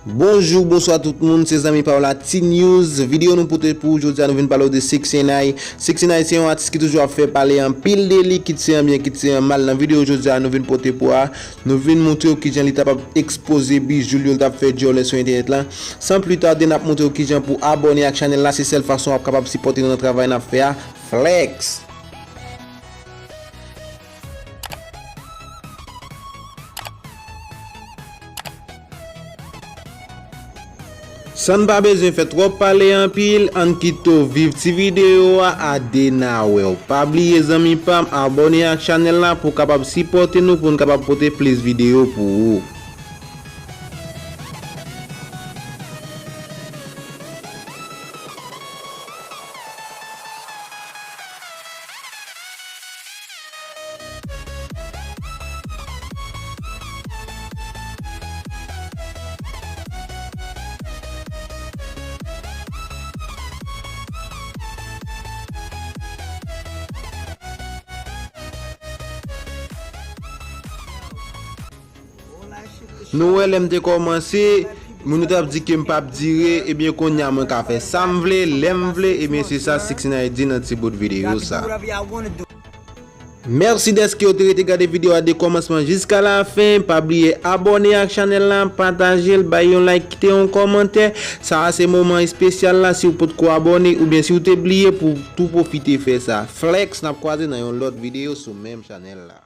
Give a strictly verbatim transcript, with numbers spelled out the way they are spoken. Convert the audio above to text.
Bonjou, bonswa tout moun, se zanmi pa w la, T-News. Videyo nou pote pou ou jodi a, nou vin pale w de sixty nine. Sixty nine se yon atis ki toujou ap fè pale anpil de li, kit se an byen, kit se an mal. Nan videyo jodi a, nou vin pote pou a, nou vin montre w kijan li t ap ekspoze bijou l yo, l t ap fè djòlè sou entènèt la. San pli tade, n ap montre w kijan pou abòne ak chanèl la, se sèl fason w ap kapab sipòte nou nan travay n ap fè a. Flex! San n pa bezwen fè twòp pale anpil, ann kite w viv ti videyo a, a de n a wè w. Pa bliye zanmi pa m, abòne ak chanèl la pou w kapab sipòte nou, pou n kapab pote plis videyo pou ou. Nou wè, lè m te kòmanse, moun yo t ap di ke m p ap dire, ebyen kounye a mwen ka fè sa m vle, lè m vle, ebyen se sa sixty nine di nan ti bout videyo sa. Mèsi dèske w te rete gade videyo a de kòmansman jiska lafen. Pa bliye abòne ak chanèl la, pataje l, bay yon like, kite yon kòmantè. Sa a se moman espesyal la, si w potko abòne oubyen si w te bliye, pou w tou pwofite fè sa. Flex, n ap kwaze nan yon lòt videyo sou menm chanèl la.